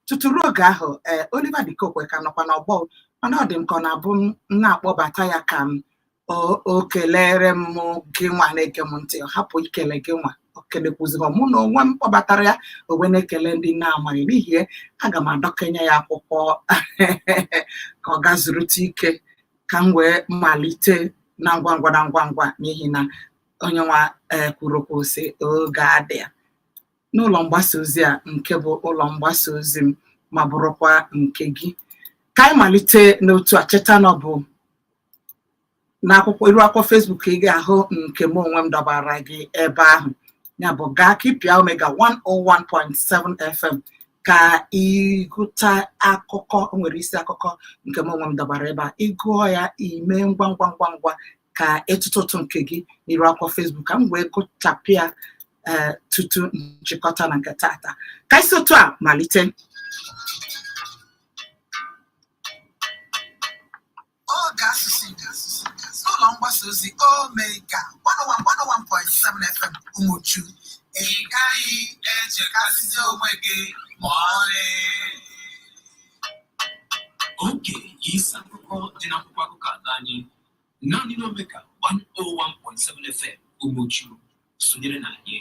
Tutu ruo oge ahụ, ee, Oliver De Coque ka nọkwa n'ọgbọ, mana ọ dị m ka ọ na-abụ m na-akpọbata ya ka m o kelere m gị nwa na-ege m ntị, ọ hapụ ikele gị nwa, o kelekwuzighị mụ na onwe m kpọbatara ya, o wee na-ekele ndị na-amaghị. N'ihi ya, aga m adọkenye ya akwụkwọ ka ọ gaa zurute ike ka m wee malite na ngwa ngwa na ngwa ngwa, n'ihi na onye nwa kwuru okwu sị oge adị ya n'ụlọ mgbasa ozi a nke bụ ụlọ mgbasa ozi m ma bụrụkwa nke gị. Ka anyị malite n'otu a. Cheta na ọ bụ n'akwụkwọ iru akwụkwọ Facebook ka ị ga-ahụ nke m onwe m dọbara gị ebe ahụ. Ya bụ, gaa ka ị pịa Omega 101.7 FM ka ị gụta akụkọ. O nwere isi akụkọ nke m onwe m dọbara ebe a. Ị gụọ ya, ime ngwa ngwa ngwa ngwa ka ịtụtụ ụtụ nke gị n'iru akwụkwọ Facebook ka m wee gụchapụ ya ee tutu nchịkọta na nke tata. Ka isi otu a malite. Oge asụsụ Igbo n'ụlọ mgbasa ozi Omega 101.7 FM Umuchu. Ị gaghị echekasịzi onwe gị ma ọlị. Oge isi akụkọ dị n'akwụkwọ akụkọ ala anyị, naanị n'Omega 101.7 FM Umuchu. Sonyere na anyị.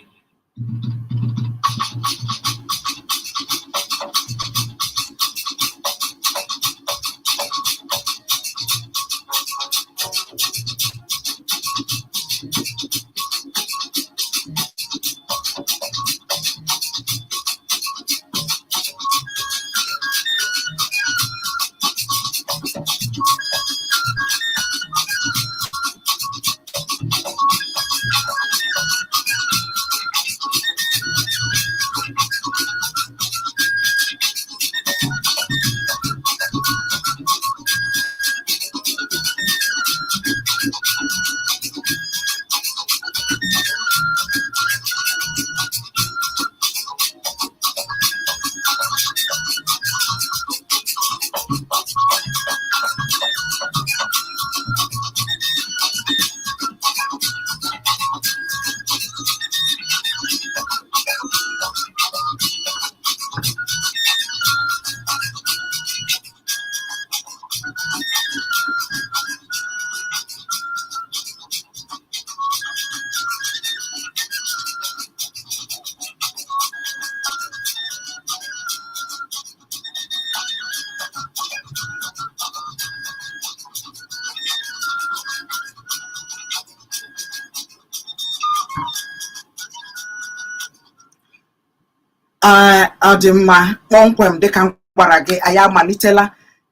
Ee, ọ dị mma. Kpọmkwem dịka m gwara gị, anyị amalitela.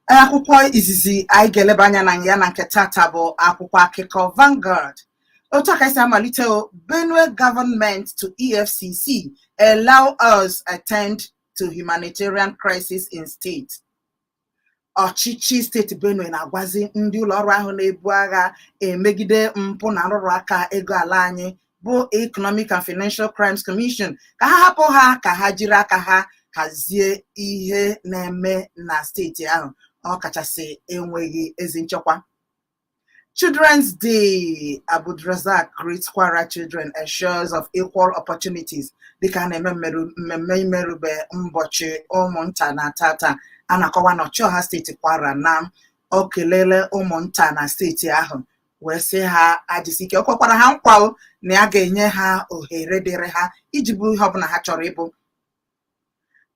Akwụkwọ izizi anyị ga-eleba anya na ya na nke tata bụ akwụkwọ akụkọ Vanguard. Otu a ka esi amalite o: Benue government to EFCC, allow us attend to humanitarian crisis in state. Ọchịchị steeti Benue na-agwazi ndị ụlọ ọrụ ahụ na-ebu agha emegide mpụ na nrụrụ aka ego ala anyị bụ Economic and Financial Crimes Commission ka ha hapụ ha ka ha jiri aka ha hazie ihe na-eme na steeti ahụ, ọ kachasị enweghị ezi nchekwa. Children's Day, Abdulrazak greets Kwara children, assures of equal opportunities. Dịka a na-eme mmemme imerube ụbọchị ụmụnta na tata, a na-akọwa na ọchịọha steeti Kwara na o kelele ụmụnta na steeti ahụ wee sị ha ajisi ike. O kwekwara ha nkwa o na ya ga-enye ha ohere dịrị ha iji bụ ihe ọbụla ha chọrọ ịbụ.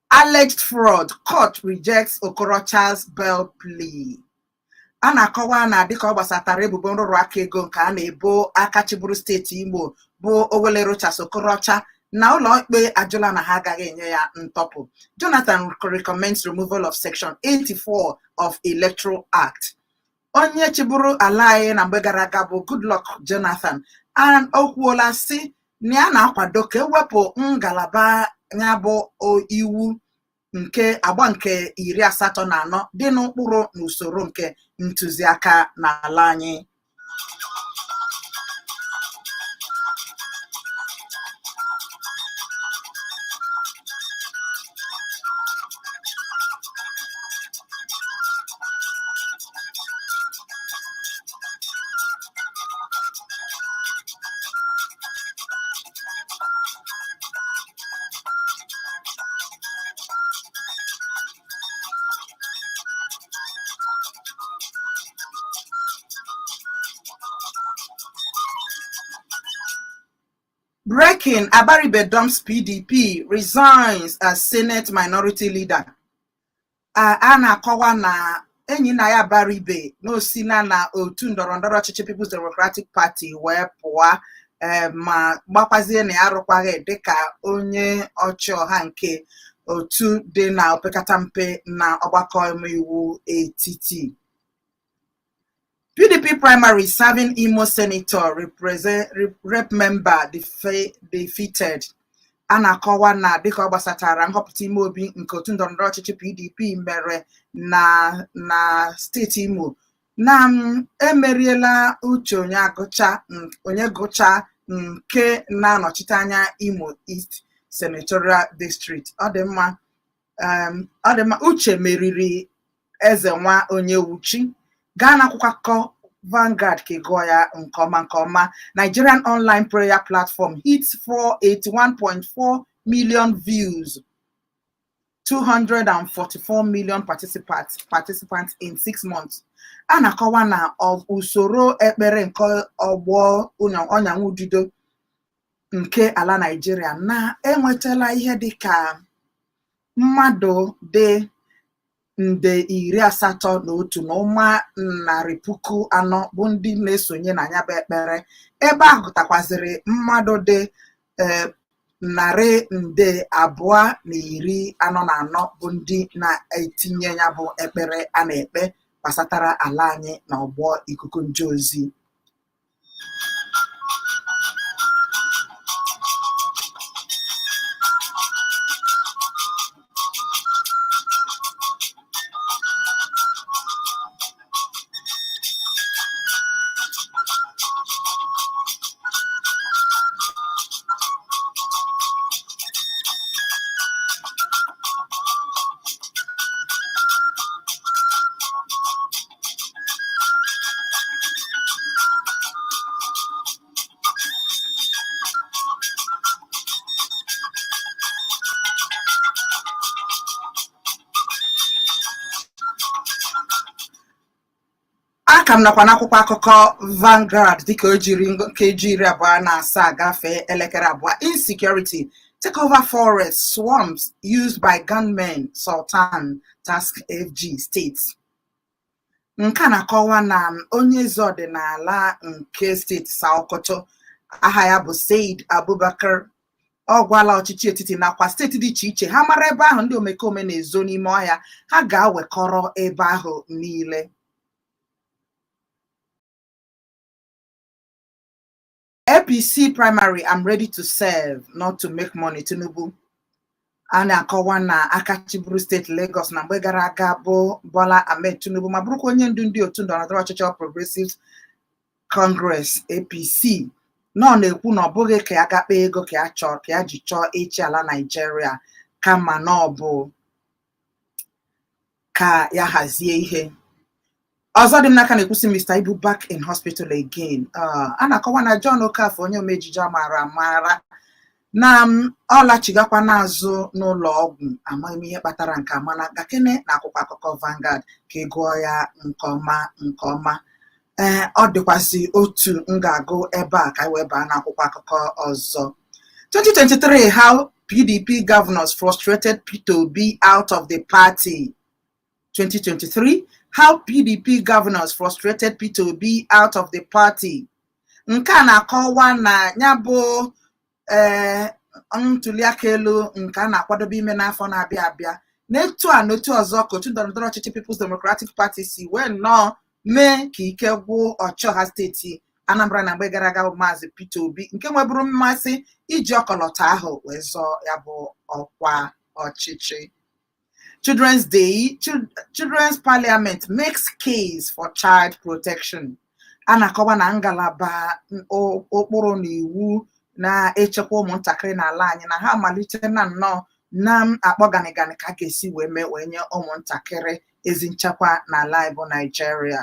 Alleged fraud, court rejects Okorocha's bail plea. A na-akọwa na dịka ọ gbasatara ebubo nrụrụ aka ego nke a na-ebo aka chịburu steeti Imo bụ Owele Rochas Okorocha, na ụlọ ikpe ajụla na ha agaghị enye ya ntọpụ. Jonathan recommends removal of section 84 of Electoral Act. Onye chịburu ala anyị na mgbe gara aga bụ Goodluck Jonathan o kwuola sị na ya na-akwado ka ewepụ ngalaba ya bụ iwu nke agba nke 84 dị n'ụkpụrụ n'usoro nke ntụziaka n'ala anyị. Breaking: Abaribe dumps PDP, resigns as Senate Minority Leader. A na-akọwa na Enyinnaya Abaribe na osina na otu ndọrọndọrọ ọchịchị People's Democratic Party wee pụọ, ma gbakwazie na ya arụkwaghị dịka onye ọchịọha nke otu dị na opekata mpe na ọgbakọ omeiwu etiti. PDP primary serving Imo senator represent rep member defeated. A na-akọwa na dịka ọ gbasatara nhọpụta ime obi nke otu ndọrọndọrọ ọchịchị PDP mere na steeti Imo, na emeriela Uche Onyeagụcha nke na-anọchite anya Imo East Senatorial District. Ọ dị mma, ọ dị mma. Uche meriri Eze Nwa Onyewuchi. Gaa n'akwụkwọ akụkọ Vanguard ka ị gụọ ya nke ọma nke ọma. Nigerian online prayer platform hits 481.4 million views, 244 million participants in 6 months. A na-akọwa na usoro ekpere nke ọgbọ ọnyanwụ ududo nke ala Nigeria na-enwetala ihe dịka mmadụ dị nde 81.4 bụ ndị na-esonye na ya bụ ekpere, ebe a gụtakwazịrị mmadụ dị narị nde 244 bụ ndị na-etinye ya bụ ekpere a na-ekpe gbasatara ala anyị na ọgbọ ikuku nje ozi. Aka m nakwa n'akwụkwọ akụkọ Vanguard dịka o jiri nkeji 27 gafee elekere 2. Insecurity take over forest swamps used by gunmen, Sultan task FG states. Nke a na-akọwa na onye eze ọdịnala nke steeti Sokoto, aha ya bụ Said Abubakar, ọ gwala ọchịchị etiti nakwa steeti dị iche iche ha mara ebe ahụ ndị omekome na-ezo n'ime ọhịa, ha ga-awekọrọ ebe ahụ niile. APC primary: "I'm ready to serve, not to make money," Tinubu. A na-akọwa na aka chịburu steeti Lagos na mgbe gara aga bụ Bola Ahmed Tinubu, ma bụrụkwa onye ndu ndị otu ndọrọndọrọ ọchịchị All Progressives Congress, APC, nọ na-ekwu na ọ bụghị ka ya ga kpaa ego ka ya chọọ ka ya ji chọọ ịchị ala Naịjirịa, kama na ọ bụ ka ya hazie ihe ọzọ. Dị m n'aka na-ekwusi Mr. Ibu back in hospital again. A na-akọwa na John Okafor, onye omejije amaara amaara, na ọ lachigakwa n'azụ n'ụlọ ọgwụ. Amaghị m ihe kpatara nke a, mana gakene na akwụkwọ akụkọ Vanguard ka ị gụọ ya nke ọma nke ọma. Ee, ọ dịkwazị otu m ga-agụ ebe a ka anyị wee baa n'akwụkwọ akụkọ ọzọ. 2023: How PDP governors frustrated Peter Obi out of the party. 2023: How PDP governors frustrated Peter Obi out of the party. Nke a na-akọwa na ya bụ ee ntuliaka elu nke a na-akwadobe ime n'afọ na-abịa abịa, n'etu a n'otu ọzọ ka otu ndọrọndọrọ ọchịchị People's Democratic Party si wee nnọọ mee ka ike gwụ ọchịọha steeti Anambra na mgbe gara aga bụ Maazị Peter Obi, nke nweburu mmasị iji ọkọlọtọ ahụ wee zọọ ya bụ ọkwa ọchịchị. Children's Day, Children's Parliament makes case for child protection. A na-akọwa na ngalaba ụkpụrụ na iwu na-echekwa ụmụntakịrị n'ala anyị na ha amalite na nnọọ na-akpọ ganịganị ka a ga-esi wee mee wee nye ụmụntakịrị ezi nchekwa n'ala anyị bụ Nigeria.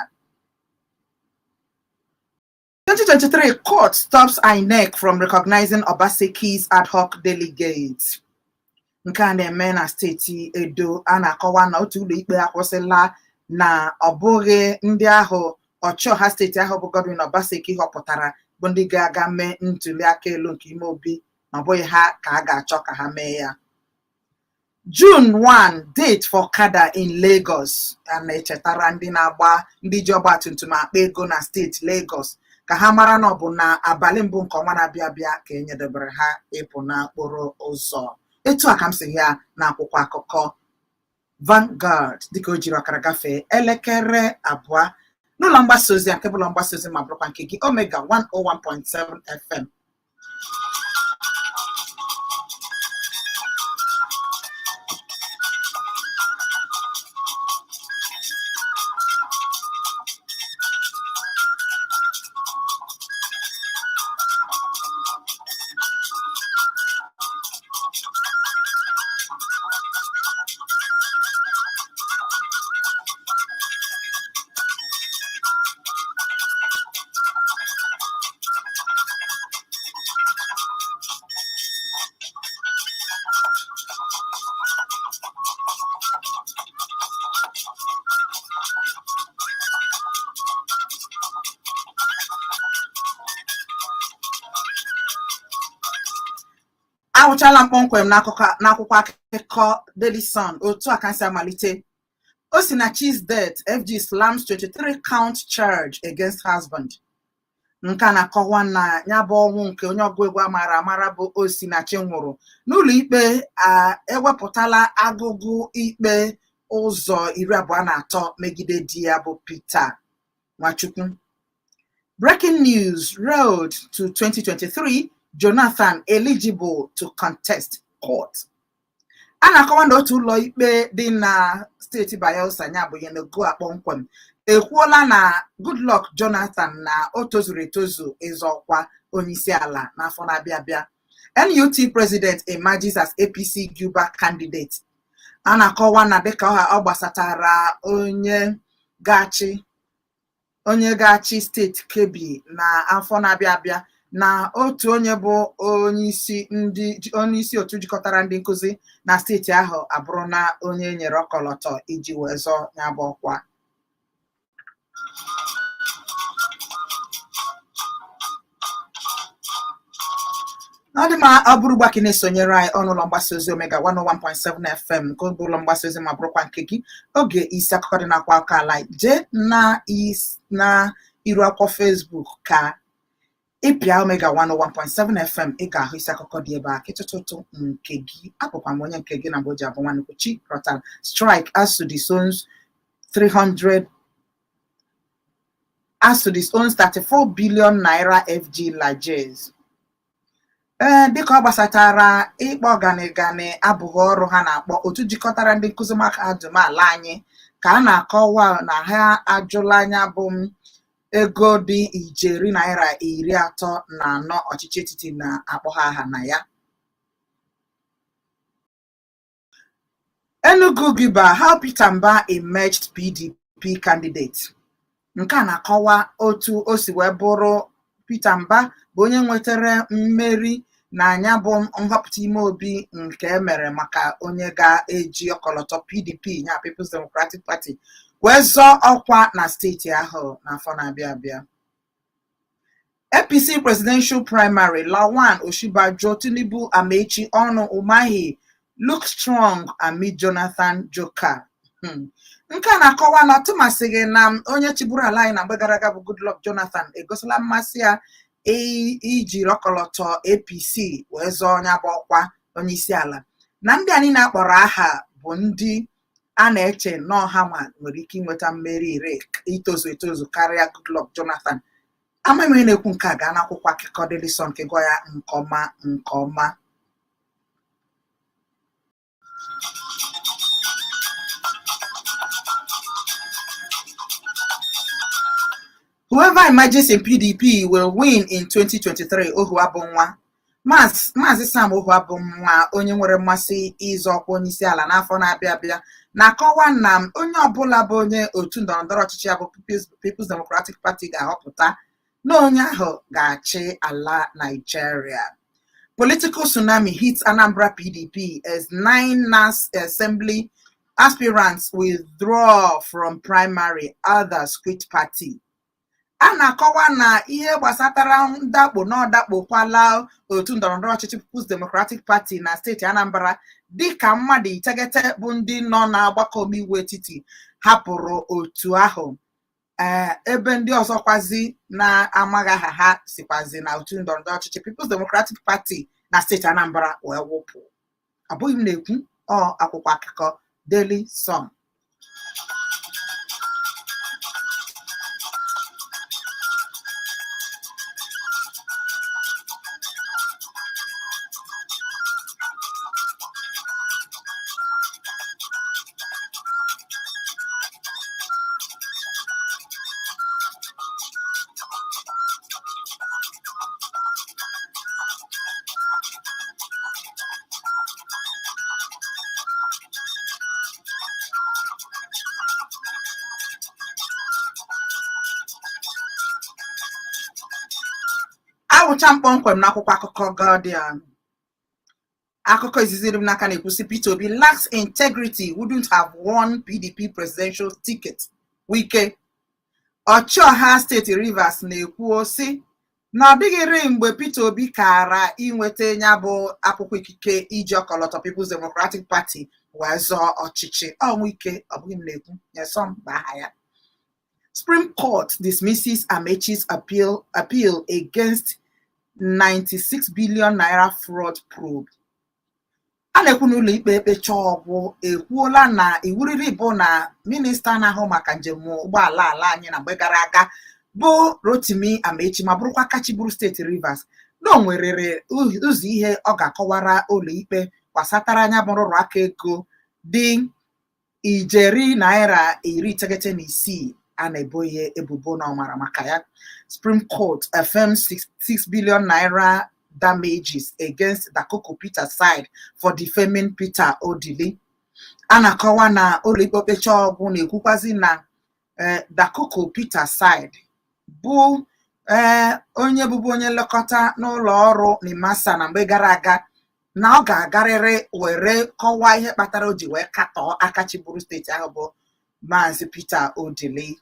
2023: Court stops INEC from recognizing Obaseki's ad hoc delegates. Nke a na-eme na steeti Edo. A na-akọwa na otu ụlọikpe akwụsịla na ọ bụghị ndị ahụ ọchịọha steeti ahụ bụ Godwin Obaseki họpụtara. bụ ndị ga-aga mee ntuli aka elu nke ime obi, na ọ bụghị ha ka a ga-achọ ka ha mee ya. June 1 date for Kada in Lagos. A na-echetara ndị na-agba, ndị ji ọgba tum tum akpa ego na steeti Lagos, ka ha mara na ọ bụ na abalị mbụ nke ọnwa na-abịa abịa ka e nyedebere ha ịpụ n'okporo ụzọ. Etu a ka m si ya n'akwụkwọ akụkọ Vanguard, dịka o jiri ọkara gafee elekere 2 n'ụlọ mgbasa ozi a, nke bụ ụlọ mgbasa ozi ma bụrụkwa nke gị, Omega 101.7 FM. Awụchala m kpọmkwem n'akwụkwọ akụkọ Daily Sun. Otu a ka si amalite: Osinachi's death, FG slams 23 count charge against husband. Nke a na-akọwa na ya bụ ọnwụ nke onye ọgụ egwu amara amara bụ Osinachi nwụrụ n'ụlọ ikpe, a ewepụtala agụgụ ikpe ụzọ 23 megide di ya bụ Peter Nwachukwu. Breaking news: Road to 2023, Jonathan eligible to contest, court. A na-akọwa na otu ụlọ ikpe dị na steeti Bayelsa, ya bụ Yenagoa kpọmkwem, ekwuola na Goodluck Jonathan na o tozuru etozu ịzọ ọkwa onyeisi ala n'afọ na-abịa abịa. NUT president emerges as APC Guber candidate. A na-akọwa na dịka ọ gbasatara onye ga-achị steeti Kebbi na afọ na-abịa abịa, na otu onye bụ onyeisi otu jikọtara ndị nkụzi na steeti ahụ abụrụ na onye nyere ọkọlọtọ iji wee zọọ ya bụ ọkwa. Ọ dị ma ọ bụrụ ugbu a ka ị na-esonyere anyị ọnụ ụlọ mgbasa ozi Omega 101.7 FM, nke bụ ụlọ mgbasa ozi ma bụrụkwa nke gị, oge isi akụkọ dị n'akwa akụkọ ala, jee na iru akwụkwọ Facebook ka ịpịa Omega 101.7 FM, ị ga-ahụ isi akụkọ dị ebe a ka ịtụtụtụ nke gị. Abụkwa m onye nke gị na mgbe o ji abụ nwanne chi rọtara. Strike, ASUU disowns 300, ASUU disowns 34 billion naira FG largesse. Ee, dịka ọ gbasatara ịkpọ ganigani abụghị ọrụ ha na-akpọ otu jikọtara ndị nkụzi mahadum ala anyị, ka a na-akọwa na ha ajụla anya bụ m ego dị ijeri naira 34 ọchịchị etiti na-akpọ ha aha na ya. Enugu Guber, how Peter Mbah emerged PDP candidate. Nke a na-akọwa otu o si wee bụrụ Peter Mbah bụ onye nwetara mmeri na anya bụ nhọpụta ime obi nke emere maka onye ga-eji ọkọlọtọ PDP, ya People's Democratic Party, wee zọọ ọkwa na steeti ahụ n'afọ na-abịa abịa. APC presidential primary, Lawan, Osinbajo, Tinubu, Amaechi, Onu, Umahi look strong amid Jonathan Joker. Nke a na-akọwa na ọtụmasịghị na onye chịburu ala anyị na mgbe gara aga bụ Goodluck Jonathan egosila mmasị ya ijiri ọkọlọtọ APC wee zọọ onye bụ ọkwa onye isi ala, na ndị a niile akpọrọ aha bụ ndị a na-eche nnọọ ha nwa nwere ike inweta mmeri ire itozu etozu karịa Goodluck Jonathan. Amaghị m onye na-ekwu nke a. Gaa n'akwụkwọ akụkọ Daily Sun nke gụọ ya nke ọma nke ọma. Whoever emerges in PDP will win in 2023, Ohuabunwa. Maazị Sam Ohuabunwa, onye nwere mmasị ịzọ ọkwa onyeisi ala n'afọ na-abịa abịa, na-akọwa na onye ọbụla bụ onye otu ndọrọndọrọ ọchịchị ya bụ People's Democratic Party ga-ahọpụta, na onye ahụ ga-achị ala Nigeria. Political tsunami hits Anambra PDP as nine NASS Assembly aspirants withdraw from primary, others quit party. A na-akọwa na ihe gbasatara ndakpo na ọdakpokwala otu ndọrọndọrọ ọchịchị People's Democratic Party na steeti Anambra, dịka mmadụ iteghete bụ ndị nọ n'ọgbakọ omeiwu etiti hapụrụ otu ahụ, ee, ebe ndị ọzọkwazi na-amaghị aha ha sikwazi na otu ndọrọndọrọ ọchịchị People's Democratic Party na steeti Anambra wee wụpụ. Abụghị m na-ekwu, ọ akwụkwọ akụkọ Daily Sun. Awụcha m kpọmkwem n'akwụkwọ akụkọ Guardian. Akụkọ izizi dị m n'aka na-ekwusi, "Peter Obi lacks integrity, wouldn't have won PDP presidential ticket." Wike, ọchịọha steeti Rivers, na-ekwu sị na ọ dịghịrị mgbe Peter Obi kara inweta ya bụ akwụkwọ ikike iji ọkọlọtọ People's Democratic Party wee zọọ ọchịchị. Ọ Wike, ọ bụghị m na-ekwu. Nyesom bụ aha ya. Supreme Court dismisses Amechi's appeal against 96 billion naira fraud probe. A na-ekwu n'ụlọ ikpe ekpecha ọgwụ ekwuola na iwuriri bụ na minista na-ahụ maka njem ụgbọala ala anyị na mgbe gara aga, bụ Rotimi Amechi, ma bụrụkwa kachiburu steeti Rivers, na o nwerere ụzọ ihe ọ ga-akọwara ụlọ ikpe gbasatara anya bụ nrụrụ aka ego dị ijeri naira 96 a na-ebo ya ebubo na ọmara maka ya. Supreme Court affirms 6 billion naira damages against Dakuku Peter side for defaming Peter Odili. A na-akọwa na ụlọikpe okpecha ọgwụ na-ekwukwazi na Dakuku Peter side, bụ ee onye bụbu onye nlekọta n'ụlọ ọrụ NIMASA na mgbe gara aga, na ọ ga-agarịrị were kọwaa ihe kpatara o ji wee katọọ aka chịburu steeti ahụ, bụ Maazị Peter Odili.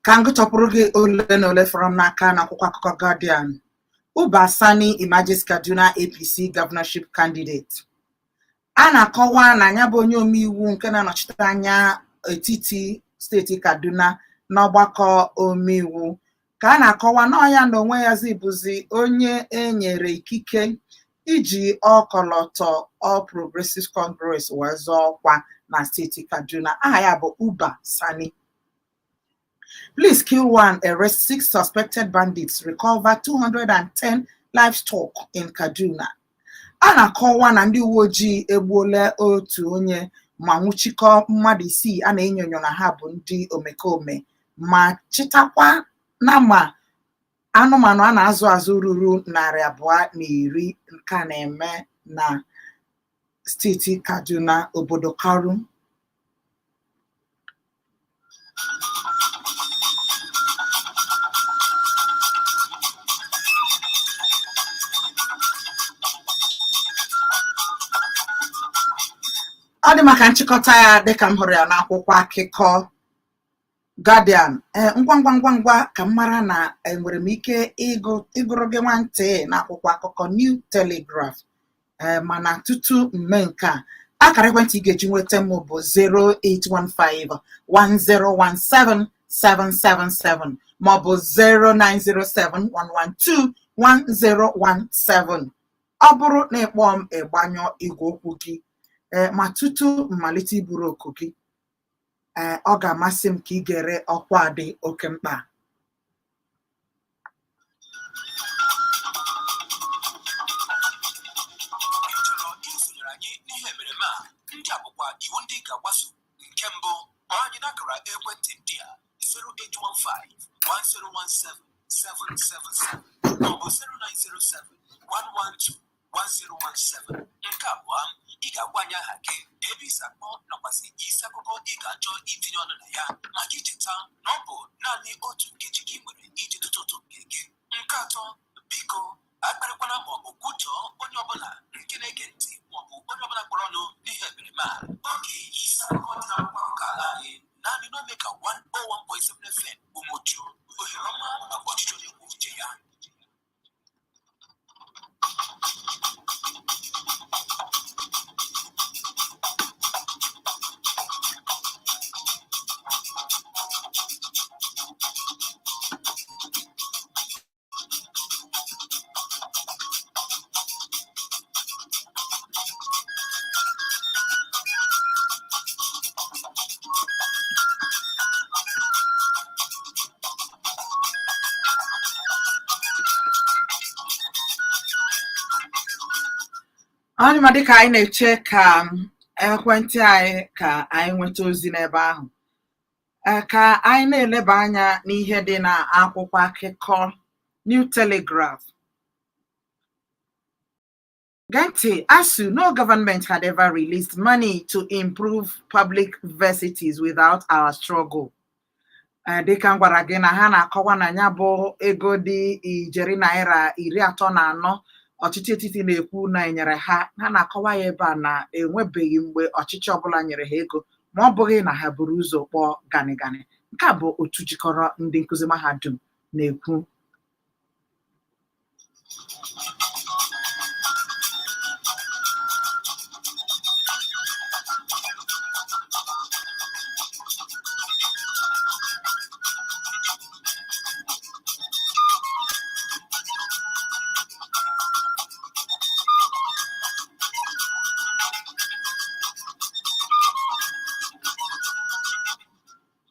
Ka m gụchọpụrụ gị ole na ole fọrọ m n'aka n'akwụkwọ akụkọ Guardian. Uba Sani emerges Kaduna APC governorship candidate. A na-akọwa na ya bụ onye omeiwu nke na-anọchite anya etiti steeti Kaduna n'ọgbakọ omeiwu, ka a na-akọwa na ọ ya na onwe ya bụzi onye e nyere ikike iji ọkọlọtọ All Progressives Congress wee zọọ ọkwa na steeti Kaduna. Aha ya bụ Uba Sani. Police kill one, arrest six suspected bandits, recover 210 livestock in Kaduna. A na-akọwa na ndị uwe ojii egbuola otu onye ma nwụchikọọ mmadụ isii a na-enyo enyo na ha bụ ndị omekome, ma chịtakwa na ma anụmanụ a na-azụ azụ ruru 210. Nke a na-eme na steeti Kaduna, obodo Karu. Ọ dị maka nchịkọta ya dịka m hụrụ ya n'akwụkwọ akụkọ Guardian. Ee, ngwa ngwa ngwa ngwa, ka m mara na enwere m ike ịgụrụ gị nwantị n'akwụkwọ akụkọ New Telegraph. Ee, mana tutu mme nke a, akara ekwentị ị ga-eji nweta m bụ 0815 1017 777 maọbụ 0907 112 1017. Ọ bụrụ na ịkpọọ m, ịgbanyụ igwe okwu gị. Ee, ma tutu mmalite iburu oku gị, Ee, ọ ga-amasị m ka ị gere ọkwa a dị oke mkpa. Ị chọrọ isonyere anyị n'ihe emereme a? Ndị a bụkwa iwu ndị ị ga-agbaso. Nke mbụ, kpọọ anyị n'akara ekwentị ndị a: 0815 1017 777 maọbụ 0907 112 1017. Nke abụọ, ị ga-agwa anyị aha gị, ebe isi akpọ, nakwasị isi akụkọ ị ga-achọ itinye ọnụ na ya, ma gị cheta na ọ bụ naanị otu nkeji ka ị nwere iji tụtụ ụtụ nke gị. Nke atọ, biko akparịkwala maọbụ kwutọọ onye ọbụla nke na-ege ntị maọbụ onye ọbụla kpọrọ ọnụ n'ihe emereme a. Oge isi akụkọ dị n'akwụkwọ akụkọ ala anyị, naanị n'Omega 101.7 FM Umuchu, ohere ọma maka ọchịchị onye kwuo uche ya. Ọ dị mma, dịka anyị na-eche ka ekwentị anyị ka anyị nweta ozi n'ebe ahụ. Ee, ka anyị na-eleba anya n'ihe dị n'akwụkwọ akụkọ New Telegraph. Gee ntị, ASUU, no government had ever released money to improve public universities without our struggle. Ee, dịka m gwara gị na ha na-akọwa na ya bụ ego dị ijeri naira 34 ọchịchị etiti na-ekwu na enyere ha, ha na-akọwa ya ebe a na enwebeghị mgbe ọchịchị ọbụla nyere ha ego ma ọ bụghị na ha buru ụzọ kpọọ gani gani. Nke a bụ otu jikọrọ ndị nkụzi mahadum na-ekwu.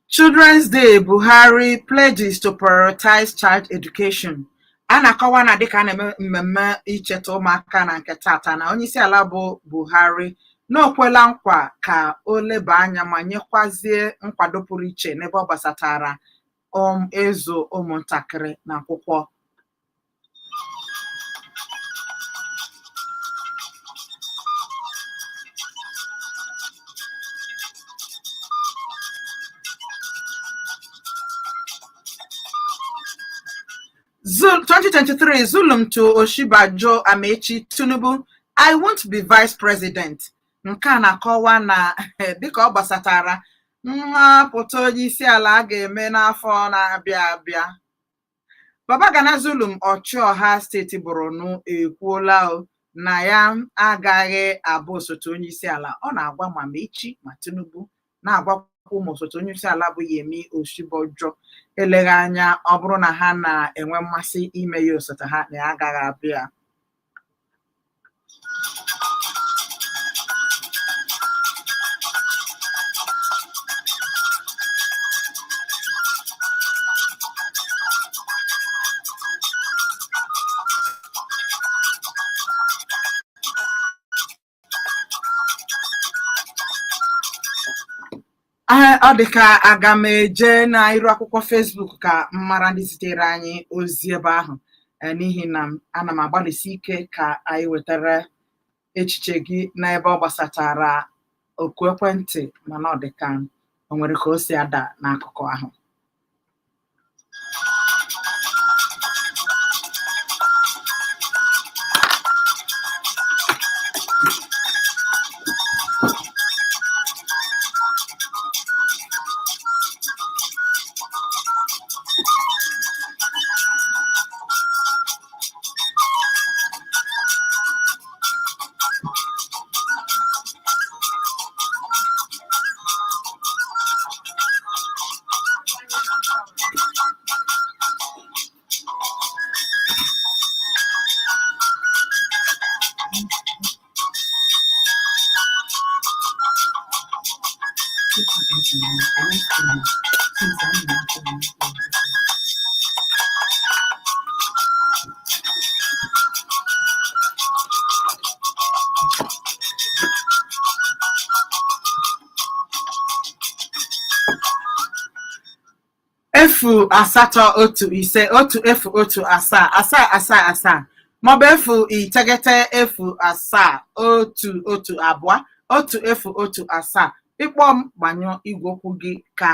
Children's Day, Buhari pledges to prioritize child education. A na-akọwa na dịka a na-eme mmemme icheta ụmụaka na nke tata, na onyeisi ala bụ Buhari na o kwela nkwa ka o leba anya ma nyekwazie nkwado pụrụ iche n'ebe ọ gbasatara ịzụ ụmụntakịrị na akwụkwọ. Zul 2023, Zulum to Osinbajo, Amaechi, Tinubu, I won't be vice president. Nke a na-akọwa na dịka ọ gbasatara nhọpụta onye isi ala a ga-eme n'afọ na-abịa abịa. Babagana Zulum, ọchịọha steeti Borno, ekwuola o na ya agaghị abụ osote onye isi ala. Ọ na-agwa ma Amaechi ma Tinubu, na-agwakwa ụmụ osote onye isi ala bụ Yemi Osinbajo, eleghị anya ọ bụrụ na ha na-enwe mmasị ime ya osote ha, na ya agaghị abịa. Ee, ọ dị ka aga m eje na iru akwụkwọ Facebook ka m mara ndị zitere anyị ozi ebe ahụ. Ee, n'ihi na ana m agbalịsi ike ka anyị wetara echiche gị n'ebe ọ gbasatara oku ekwentị, mana ọ dị ka o nwere ka o si ada n'akụkụ ahụ. 081 1 0 7 7 7 7 maọbụ 0 9 0 7 1 1 2 1 0 1 7. Ịkpọ m, gbanyụọ igwe okwu gị ka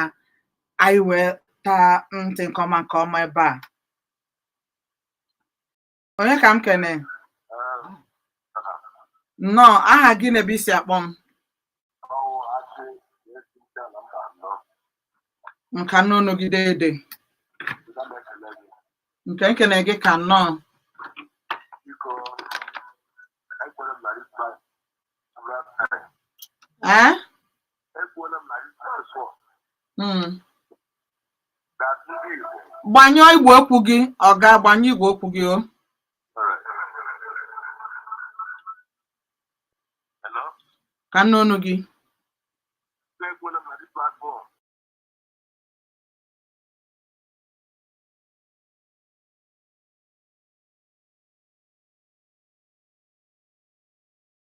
anyị wee taa ntị nke ọma nke ọma ebe a. Onye ka m kene? Nnọọ, aha gị na ebe i si akpọ m? Nka n'ọnụ gị deede nke nkene gị ka nnọọ. Ee. Gbanyụọ igwe okwu gị, ọ ga-agbanyụ igwe okwu gị o. Ka m nụ ọnụ gị.